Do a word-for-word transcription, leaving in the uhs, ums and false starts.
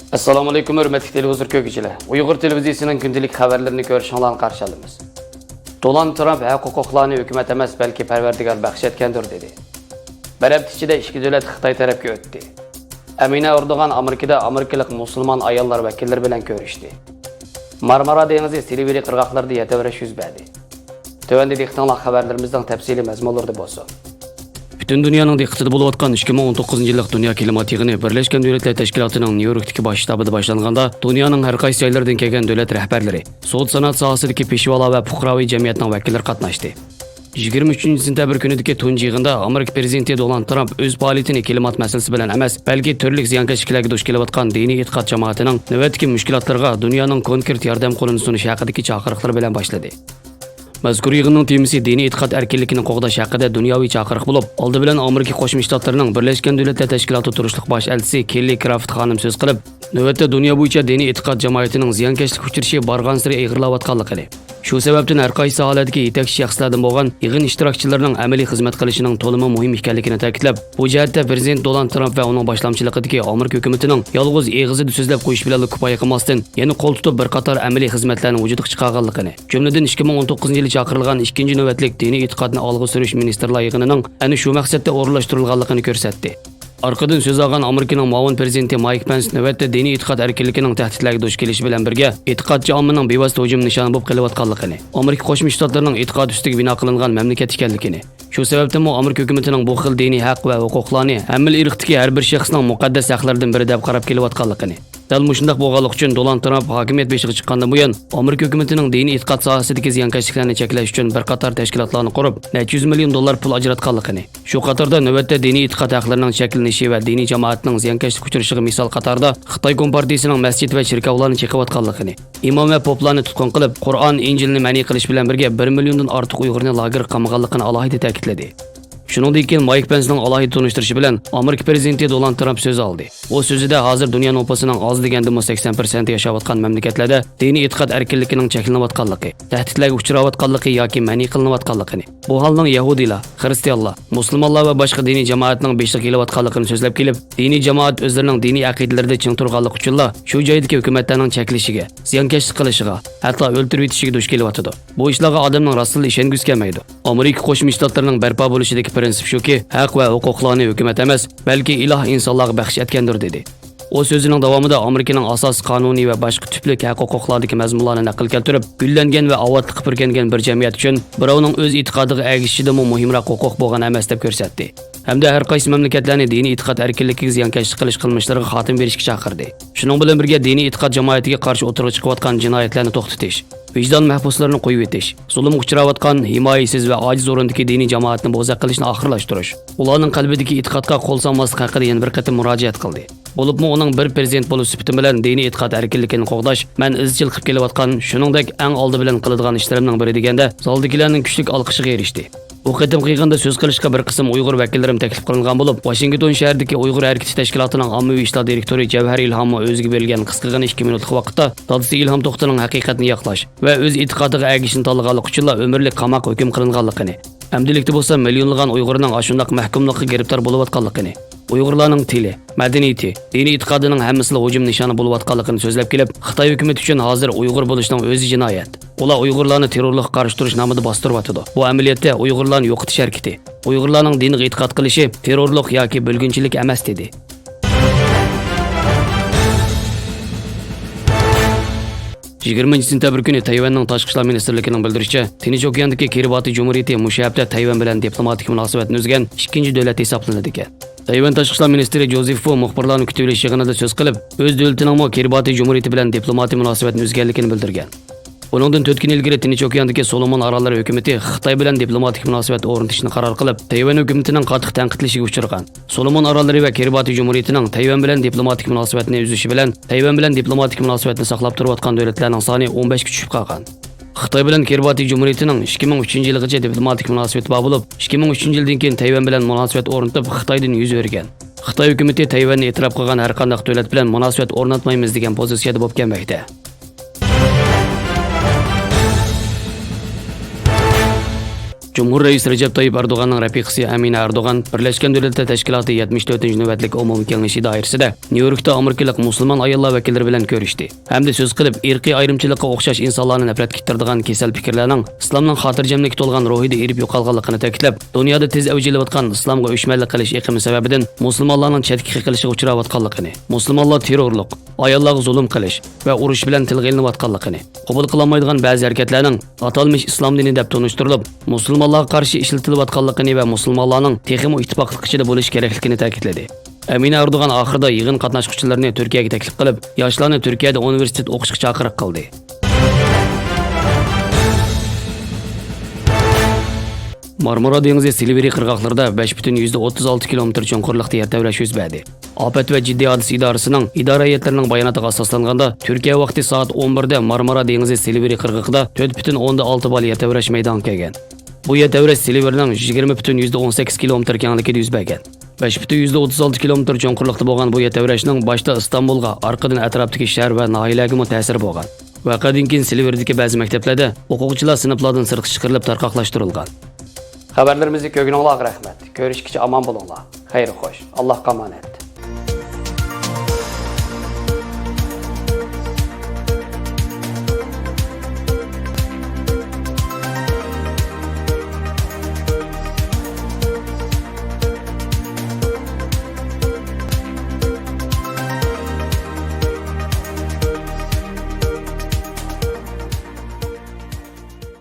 ئەسسالامۇئەلەيكۇم، ھۆرمەتلىك تېلېۋىزور كۆرگۈچىلەر. ئۇيغۇر تېلېۋىزىيىسىنىڭ كۈندىلىك خەۋەرلىرىنى كۆرۈشۈڭلارنى قارشى ئالىمىز. دونالد ترامپ ھەق-ھوقۇقلارنى ھۆكۈمەت ئەمەس، بەلكى پەرۋەردىگار بەخش ئەتكەندۇر، دېدى. بىر ھەپتە ئىچىدە ئىككى دۆلەت خىتاي تەرەپكە ئۆتتى. ئەمىنە ئەردوغان ئامېرىكىدا ئامېرىكىلىق مۇسۇلمان ئاياللار ۋەكىللىرى بىلەن كۆرۈشتى. مارمارا دېڭىزى سىلىۋرى قىرغاقلىرىدا يەتەۋرەش يۈز بەردى. تۆۋەندە دىققىتىڭلار خەۋەرلىرىمىزنىڭ تەپسىلىي مەزمۇنلىرىدا بولسۇن. پۈتۈن دۇنيانىڭ دىققىتىدە بولۇۋاتقان ئىككى مىڭ ئون توققۇزىنچى يىللىق دۇنيا كىلىمات يىغىنى بىرلەشكەن دۆلەتلەر تەشكىلاتىنىڭ نيۇ يوركتىكى باش شتابىدا باشلانغاندا، دۇنيانىڭ ھەر قايسى جايلىرىدىن كەلگەن دۆلەت رەھبەرلىرى، سودا سانائەت ساھەسىدىكى پېشۋالار ۋە پۇقراۋى جەمئىيەتنىڭ ۋەكىللىرى قاتناشتى. يىگىرمە ئۈچىنچى سېنتەبىر كۈنىدىكى تۇنجى يىغىندا ئامېرىكا پىرېزىدېنتى دونالد ترامپ ئۆز پائالىيىتىنى كىلىمات مەسىلىسى بىلەن ئەمەس، بەلكى تۈرلۈك زىيانكەشلىكلەرگە دۇچ كېلىۋاتقان دىنىي ئېتىقاد جامائىتىنىڭ نۆۋەتتىكى مۈشكۈلاتلىرىغا دۇنيانىڭ كونكرېت ياردەم قولىنى سۇنۇش ھەققىدىكى چاقىرىقلىرى بىلەن باشلىدى. مەزكۇر يىغىننىڭ تېمىسى دىنىي ئېتىقاد ئەركىنلىكىنى قوغداش ھەققىدە دۇنياۋى چاقىرىق بولۇپ، ئالدى بىلەن ئامېرىكا قوشما شتاتلىرىنىڭ بىرلەشكەن دۆلەتلەر تەشكىلاتىدا تۇرۇشلۇق باش ئەلچىسى كېللى كرافت خانىم سۆز قىلىپ، نۆۋەتتە دۇنيا بويىچە دىنىي ئېتىقاد جامائىتىنىڭ زىيانكەشلىككە ئۇچرىشى بارغانسېرى ئېغىرلاۋاتقانلىقىنى، شۇ سەۋەبتىن ھەر قايسى ساھەلەردىكى يېتەكچى شەخسلەردىن بولغان يىغىن ئىشتىراكچىلىرىنىڭ ئەمەلىي خىزمەت قىلىشىنىڭ تولىمۇ مۇھىم ئىكەنلىكىنى تەكىتلەپ، بۇ جەھەتتە پىرېزىدېنت دونالد ترامپ ۋە ئۇنىڭ باشلامچىلىقىدىكى ئامېرىكا ھۆكۈمىتىنىڭ يالغۇز ئېغىزىدا سۆزلەپ قويۇش بىلەنلا كۇپايە قىلماستىن، يەنە قول تۇتۇپ بىر قاتار ئەمەلىي خىزمەتلەرنى ۋۇجۇدقا چىقارغانلىقىنى، جۈملىدىن ئىككى مىڭ ئون توققۇزىنچى يىلى چاقىرىلغان ئىككىنچى نۆۋەتلىك دىنىي ئېتىقادنى ئالغا سۈرۈش مىنىستىرلار يىغىنىنىڭ ئەنە شۇ مەقسەتتە ئورۇنلاشتۇرۇلغانلىقىنى كۆرسەتتى. ئارقىدىن سۆز ئالغان ئامېرىكىنىڭ مۇئاۋىن پىرېزىدېنتى مايك پېنس نۆۋەتتە دىنىي ئېتىقاد ئەركىنلىكىنىڭ تەھدىتلەرگە دۇچ كېلىشى بىلەن بىرگە، ئېتىقادچى ئاممىنىڭ بىۋاسىتە ھۇجۇم نىشانى بولۇپ قېلىۋاتقانلىقىنى، ئامېرىكا قوشما شتاتلىرىنىڭ ئېتىقاد ئۈستىگە بىنا قىلىنغان مەملىكەت ئىكەنلىكىنى، شۇ سەۋەبتىنمۇ ئامېرىكا ھۆكۈمىتىنىڭ بۇ خىل دىنىي ھەق ۋە ھوقۇقلارنى ھەممىلا ئىرقتىكى ھەر بىر شەخسنىڭ مۇقەددەس ھەقلىرىدىن بىرى دەپ قاراپ كېلىۋاتقانلىقىنى، دەل مۇشۇنداق بولغانلىقى ئۈچۈن دونالد ترامپ ھاكىمىيەت بېشىغا چىققاندىن بۇيان، ئامېرىكا ھۆكۈمىتىنىڭ دىنىي ئېتىقاد ساھەسىدىكى زىيانكەشلىكلەرنى چەكلەش ئۈچۈن بىر قاتار تەشكىلاتلارنى قۇرۇپ، نەچچە يۈز مىليون دوللار پۇل ئاجراتقانلىقىنى، شۇ قاتاردا نۆۋەتتە دىنىي ئېتىقاد ھەقلىرىنىڭ چەكلىنىشى ۋە دىنىي جامائەتنىڭ زىيانكەشلىككە ئۇچرىشىغا مىسال قاتارىدا خىتاي كومپارتىيىسىنىڭ مەسچىت ۋە چېركاۋلارنى چېقىۋاتقانلىقىنى، ئىمام ۋە پوپلارنى تۇتقۇن قىلىپ، قۇرئان، ئىنجىلنى مەنئى قىلىش بىلەن بىرگە بىر مىليوندىن ئارتۇق ئۇيغۇرنى لاگېرغا قامىغانلىقىنى ئالاھىدە تەكىتلىدى. شۇنىڭدىن كېيىن مايك پېنسنىڭ ئالاھىدە تونۇشتۇرۇشى بىلەن ئامېرىكا پىرېزىدېنتى دونالد ترامپ سۆز ئالدى. ئۇ سۆزىدە ھازىر دۇنيا نوپۇسىنىڭ ئاز دېگەندىمۇ سەكسەن پىرسەنتى ياشاۋاتقان مەملىكەتلەردە دىنىي ئېتىقاد ئەركىنلىكىنىڭ چەكلىنىۋاتقانلىقى، تەھدىتلەرگە ئۇچراۋاتقانلىقى ياكى مەنئى قىلىنىۋاتقانلىقىنى، بۇ ھالنىڭ يەھۇدىيلار، خىرىستىيانلار، مۇسۇلمانلار ۋە باشقا دىنىي جامائەتنىڭ بېشىغا كېلىۋاتقانلىقىنى سۆزلەپ كېلىپ، دىنىي جامائەت ئۆزلىرىنىڭ دىنىي ئەقىدىلىرىدە چىڭ تۇرغانلىقى ئۈچۈنلا شۇ جايدىكى ھۆكۈمەتلەرنىڭ چەكلىشىگە، زىيانكەشلىك قىلىشىغا، ھەتتا ئۆلتۈرۈۋېتىشىگە دۇچ كېلىۋاتىدۇ. بۇ ئىشلارغا ئادەمنىڭ راستتىنلا ئىشەنگۈسى كەلمەيدۇ. ئامېرىكا قوشما شتاتلىرىنىڭ بەرپا بولۇشىدىكى پىرىنسىپ شۇكى، ھەق ۋە ھوقۇقلارنى ھۆكۈمەت ئەمەس، بەلكى ئىلاھ ئىنسانلارغا بەخش ئەتكەندۇر، دېدى. ئۇ سۆزىنىڭ داۋامىدا ئامېرىكىنىڭ ئاساسىي قانۇنى ۋە باشقا تۈپلۈك ھەق-ھوقۇقلاردىكى مەزمۇنلارنى نەقىل كەلتۈرۈپ، گۈللەنگەن ۋە ئاۋاتلىققا پۈركەنگەن بىر جەمئىيەت ئۈچۈن بىراۋنىڭ ئۆز ئېتىقادىغا ئەگىشىشىدىنمۇ مۇھىمراق ھوقۇق بولغان ئەمەس، دەپ كۆرسەتتى. ھەمدە ھەر قايسى مەملىكەتلەرنى دىنىي ئېتىقاد ئەركىنلىكىگە زىيانكەشلىك قىلىش قىلمىشلىرىغا خاتىمە بېرىشكە چاقىردى. شۇنىڭ بىلەن بىرگە، دىنىي ئېتىقاد جامائىتىگە قارشى ئوتتۇرىغا چىقىۋاتقان جىنايەتلەرنى توختىتىش، ۋىجدان مەھبۇسلىرىنى قويۇۋېتىش، زۇلۇمغا ئۇچراۋاتقان، ھىمايىسىز ۋە ئاجىز ئورۇندىكى دىنىي جامائەتنى بوزەك قىلىشنى ئاخىرلاشتۇرۇش، ئۇلارنىڭ قەلبىدىكى ئېتىقادقا قول سالماسلىق ھەققىدە يەنە بىر قېتىم مۇراجىئەت قىلدى. بولۇپمۇ ئۇنىڭ بىر پىرېزىدېنت بولۇش سۈپىتىم بىلەن دىنىي ئېتىقاد ئەركىنلىكىنى قوغداش مەن ئىزچىل قىلىپ كېلىۋاتقان، شۇنىڭدەك ئەڭ ئالدى بىلەن قىلىدىغان ئىشلىرىمنىڭ بىرى، دېگەندە زالدىكىلەرنىڭ كۈچلۈك ئالقىشىغا ئېرىشتى. بۇ قېتىمقى يىغىندا سۆز قىلىشقا بىر قىسىم ئۇيغۇر ۋەكىللىرىمۇ تەكلىپ قىلىنغان بولۇپ، ۋاشىنگتون شەھىرىدىكى ئۇيغۇر ھەرىكىتى تەشكىلاتىنىڭ ئاممىۋى ئىشلار دىرېكتورى جەۋھەر ئىلھاممۇ ئۆزىگە بېرىلگەن قىسقىغىنە ئىككى مىنۇتلۇق ۋاقىتتا دادىسى ئىلھام توختىنىڭ ھەقىقەتنى ياقلاش ۋە ئۆز ئېتىقادىغا ئەگىشىشنى تاللىغانلىقى ئۈچۈنلا ئۆمۈرلۈك قاماققا ھۆكۈم قىلىنغانلىقىنى، ئەمدىلىكتە بولسا مىليونلىغان ئۇيغۇرنىڭ ئاشۇنداق مەھكۇملۇققا گىرىپتار بولۇۋاتقانلىقىنى، ئۇيغۇرلارنىڭ تىلى، مەدەنىيىتى، دىنىي ئېتىقادىنىڭ ھەممىسىلا ھۇجۇم نىشانى بولۇۋاتقانلىقىنى سۆزلەپ كېلىپ، خىتاي ھۆكۈمىتى ئۈچۈن ھازىر ئۇيغۇر بولۇشنىڭ ئۆزى جىنايەت. ئۇلار ئۇيغۇرلارنى تېررورلۇققا قارشى تۇرۇش نامىدا باستۇرۇۋاتىدۇ. بۇ ئەمەلىيەتتە ئۇيغۇرلارنى يوقىتىش ھەرىكىتى. ئۇيغۇرلارنىڭ دىنغا ئېتىقاد قىلىشى تېررورلۇق ياكى بۆلگۈنچىلىك ئەمەس، دېدى. يىگىرمىنچى سېنتەبىر كۈنى تەيۋەننىڭ تاشقى ئىشلار مىنىستىرلىكىنىڭ بىلدۈرۈشىچە، تىنچ ئوكياندىكى كىرىباتى جۇمھۇرىيىتى مۇشۇ ھەپتە تەيۋەن بىلەن دىپلوماتىك مۇناسىۋەتنى ئۈزگەن ئىككىنچى دۆلەت ھېسابلىنىدىكەن. تەيۋەن تاشقى ئىشلار مىنىستىرى جوزېف فۇ مۇخبىرلارنى كۈتۈۋېلىش يىغىنىدا سۆز قىلىپ، ئۆز دۆلىتىنىڭمۇ كىرىباتى جۇمھۇرىيىتى بىلەن دىپلوماتىك مۇناسىۋەتنى ئۈزگەنلىكىنى بىلدۈرگەن. ئۇنىڭدىن تۆت كۈن ئىلگىرى تىنچ ئوكياندىكى سولومون ئاراللىرى ھۆكۈمىتى خىتاي بىلەن دىپلوماتىك مۇناسىۋەت ئورنىتىشنى قارار قىلىپ، تەيۋەن ھۆكۈمىتىنىڭ قاتتىق تەنقىدلىشىگە ئۇچرىغان. سولومون ئاراللىرى ۋە كىرىباتى جۇمھۇرىيىتىنىڭ تەيۋەن بىلەن دىپلوماتىك مۇناسىۋەتنى ئۈزۈشى بىلەن تەيۋەن بىلەن دىپلوماتىك مۇناسىۋەتنى ساقلاپ تۇرۇۋاتقان دۆلەتلەرنىڭ سانى ئون بەشكە چۈشۈپ قالغان. خىتاي بىلەن كىرىباتى جۇمھۇرىيىتىنىڭ ئىككى مىڭ ئۈچىنچى يىلغىچە دىپلوماتىك مۇناسىۋىتى بار بولۇپ، ئىككى مىڭ ئۈچىنچى يىلدىن كېيىن تەيۋەن بىلەن مۇناسىۋەت ئورنىتىپ، خىتايدىن يۈز ئۆرۈگەن. خىتاي ھۆكۈمىتى تەيۋەننى ئېتىراپ قىلغان ھەرقانداق دۆلەت بىلەن مۇناسىۋەت ئورناتمايمىز دېگەن پوزىتسىيەدە بولۇپ كەلمەكتە. جۇمھۇر رەئىسى رەجەپ تايىپ ئەردوغاننىڭ رەپىقىسى ئەمىنە ئەردوغان بىرلەشكەن دۆلەتلەر تەشكىلاتى يەتمىش تۆتىنچى نۆۋەتلىك ئومۇمىي كېڭىشى دائىرىسىدە نيۇ يوركتا ئامېرىكىلىق مۇسۇلمان ئاياللار ۋەكىللىرى بىلەن كۆرۈشتى ھەمدە سۆز قىلىپ، ئىرقىي ئايرىمچىلىققا ئوخشاش ئىنسانلارنى نەپرەتكە ئىتتىرىدىغان كېسەل پىكىرلەرنىڭ ئىسلامنىڭ خاتىرجەملىككە تولغان روھىدا ئېرىپ يوقالغانلىقىنى تەكىتلەپ، دۇنيادا تېز ئەۋج ئېلىۋاتقان ئىسلامغا ئۆچمەنلىك قىلىش ئېقىمى سەۋەبىدىن مۇسۇلمانلارنىڭ چەتكە قېقىلىشىغا ئۇچراۋاتقانلىقىنى، مۇسۇلمانلار تېررورلۇق، ئاياللارغا زۇلۇم قىلىش ۋە ئۇرۇش بىلەن تىلغا ئېلىنىۋاتقانلىقىنى، قوبۇل قىلالمايدىغان بەزى ھەرىكەتلەرنىڭ ئاتالمىش ئىسلام دىنى دەپ تونۇشتۇرۇلۇپ، مۇسۇلمانلارغا قارشى ئىشلىتىلىۋاتقانلىقىنى ۋە مۇسۇلمانلارنىڭ تېخىمۇ ئىتتىپاقلىق ئىچىدە بولۇشى كېرەكلىكىنى تەكىتلىدى. ئەمىنە ئەردوغان ئاخىرىدا يىغىن قاتناشقۇچىلىرىنى تۈركىيەگە تەكلىپ قىلىپ، ياشلارنى تۈركىيەدە ئۇنىۋېرسىتېت ئوقۇشقا چاقىرىق قىلدى. مارمارا دېڭىزى سىلىۋرى قىرغاقلىرىدا بەش پۈتۈن يۈزدە ئوتتۇز ئالتە كىلومېتىر چوڭقۇرلۇقتا يەر تەۋرەش يۈز بەردى. ئاپەت ۋە جىددىي ھادىسە ئىدارىسىنىڭ ئىدارە ھەيئەتلىرىنىڭ باياناتىغا ئاساسلانغاندا، تۈركىيە ۋاقتى سائەت ئون بىردە مارمارا دېڭىزى سىلىۋرى قىرغىقىدا تۆت پۈتۈن ئوندىن ئالتە بال يەر تەۋرەش مەيدانغا كەلگەن. بۇ يەر تەۋرەش سىلىۋرىنىڭ يۈز يىگىرمە پۈتۈن يۈزدە ئون سەككىز كىلومېتىر كەڭلىكىدە يۈز بەرگەن. بەش پۈتۈن يۈزدە ئوتتۇز ئالتە كىلومېتىر چوڭقۇرلۇقتا بولغان بۇ يەر تەۋرەشنىڭ باشتا ئىستانبۇلغا، ئارقىدىن ئەتراپتىكى شەھەر ۋە ناھىيەلەرگىمۇ تەسىرى بولغان. ۋەقەدىن كېيىن سىلىۋرىدىكى بەزى مەكتەپلەردە ئوقۇغۇچىلار سىنىپلاردىن سىرتقا چىقىرىلىپ تارقاقلاشتۇرۇلغان. خەۋەرلىرىمىزنى كۆرگىنىڭلارغا رەھمەت. كۆرۈشكىچە ئامان بولۇڭلار. خەير خوش. ئاللاھقا ئامانەت.